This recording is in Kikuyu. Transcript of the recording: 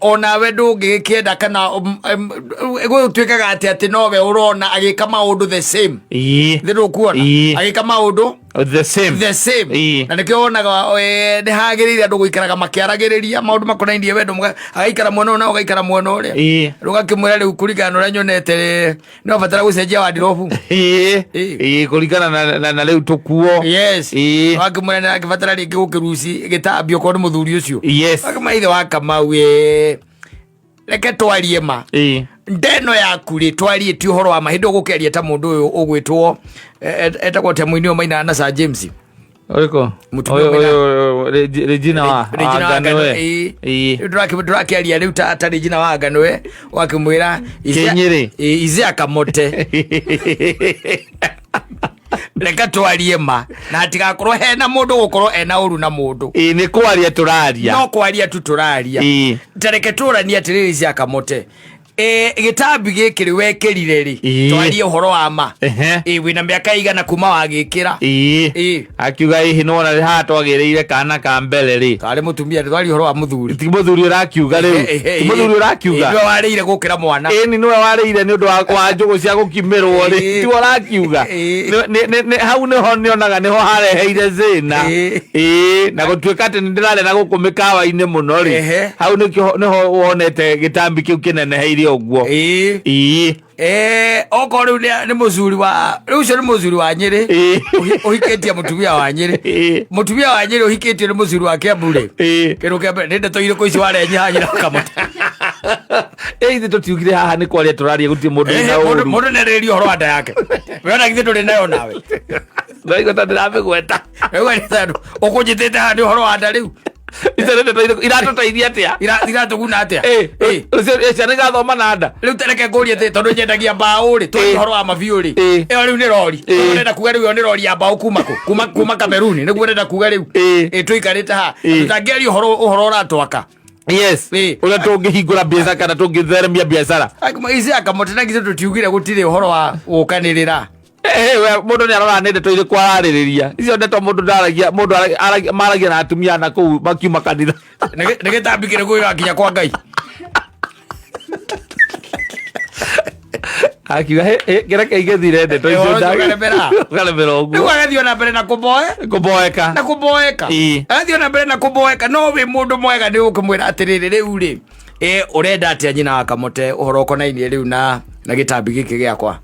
Onawe ndũngĩgĩkĩenda kana gũtuĩkaga atĩ atĩ nowe ũrona agĩka maũndũ the same. Thĩ ndũkuona agĩka maũndũ the same. The same. Na nĩkĩo wonaga nĩ hagĩrĩire andũ gũikaraga makĩaragĩrĩria maũndũ makonainie wendo, agaikara mwena ũyũ na ũgaikara mwena ũrĩa. Rĩu gakĩmwĩra rĩu kũringana na ũrĩa nyonete nĩ wabatara gũcenjia wadirobu. Kũringana na rĩu tũkuo. Wakĩmwĩra nĩ akĩbatara rĩngĩ gũkĩruci gĩtambio okorwo nĩ mũthuri ũcio. Wakĩmwĩra ithe wa Kamau, reke twarie ma. Ndeno yaku rĩ, twarie ti ũhoro wa ma hĩndĩ ũgũkĩaria ta mũndũ ũyũ ũgwĩtwo etagwo atĩa mũini ũyũ mainaga na Sir James? Ũrĩkũ? Mũtumia Ũyũ- ũmwe ũyũ- Regina wa Regina wa wa Nganũe. Nganũe, ĩĩ. Rĩu ndũrakĩaria rĩu ta Regina wa Nganũe, wakĩmwĩra Kĩnyĩrĩ. Isaiah Kamote, reke twarie ma na hatigakorwo hena mũndũ gũkorwo ena ũru na mũndũ. Nĩ kwaria tũraria. No kwaria tu tũraria. Ta reke tũranie atĩrĩrĩ, Isaiah Kamote, gĩtambi gĩkĩ rĩ wekĩrire rĩ? Twarie ũhoro wa ma. Wĩna mĩaka igana kuma wagĩkĩra? Akiuga hihi nĩwona haha twagĩrĩire kana ka mbere rĩ. Karĩ mũtumia, twarie ũhoro wa mũthuri. Ti mũthuri ũrakiuga rĩu, ti mũthuri ũrakiuga. Nĩwe warĩire gũkĩra mwana. Ĩni, nĩwe warĩire nĩ ũndũ wa njũgũ cia gũkimĩrwo rĩ. Tiwe ũrakiuga. Hau nĩho nĩonaga nĩho hareheire thĩna. Na gũtuĩka atĩ nĩ ndĩrarĩa na gũkũ mĩkawa-inĩ mũno rĩ, hau nĩkĩo nĩho wonete gĩtambi kĩu kĩneneheire ũguo. Okorwo rĩu nĩ mũcuri wa rĩu ũcio nĩ mũcuri wa Nyĩrĩ ũhikĩtie mũtumia wa Nyĩrĩ. Mũtumia wa Nyĩrĩ ũhikĩtio nĩ mũcuri wa Kĩambu rĩ, kĩndũ kĩa mbere nĩ ndeto irĩkũ ici warenyi haha nyina Kamũtĩ? Ĩ, ithuĩ tũtiugire haha nĩ kwaria tũraria, gũtirĩ mũndũ wĩna ũru. Mũndũ nĩarĩrĩria ũhoro wa nda yake, we ona githĩ ndũrĩ nayo nawe? Ndaigua ta ndĩramĩgweta. Rĩu nĩ tondũ ũkũnjĩtĩte haha nĩ ũhoro wa nda rĩu. Icio nĩ ndeto irĩkũ? Iratũteithia atĩa? Iratũguna atĩa? Rũciũ ciana igathoma na nda. Rĩu tareke ngũrie atĩ tondũ nyendagia mbaũ rĩ, twaria ũhoro wa mabiũ rĩ, ĩyo rĩu nĩ rori. Ũrenda kuga rĩu ĩyo nĩ rori ya mbaũ kuma kũ? Kuma Kameruni nĩguo ũrenda kuga rĩu? Tũikarĩte haha tũtangĩaria ũhoro ũratwaka. Ũrĩa tũngĩhingũra biacara kana tũngĩtheremia biacara. Ici akamũte na githĩ tũtiugire gũtirĩ ũhoro wa gũkanĩrĩra? We, mũndũ nĩ aroraga nĩ ndeto irĩkũ ararĩrĩria. Icio ndeto mũndũ ndaragia, mũndũ maragia na atumia na kũu makiuma kanitha. Nĩ gĩtambi kĩrĩkũ gĩgakinya kwa Ngai? Akiuga, "Hĩ, hĩ, kĩreke igĩthire ndeto icio." Ũhoro ũcio ũkaremera. Ũkaremera Rĩu ũguo. agathiĩ ona mbere na kũmboe Kũboeka. Na kũboeka. Agathiĩ ona mbere na kũboeka, no wĩ mũndũ mwega nĩ ũkũmwĩra atĩrĩrĩ, rĩu rĩ, ũrenda atĩa nyina wa Kamũte ũhoro ũkonainie rĩu na gĩtambi gĩkĩ gĩakwa?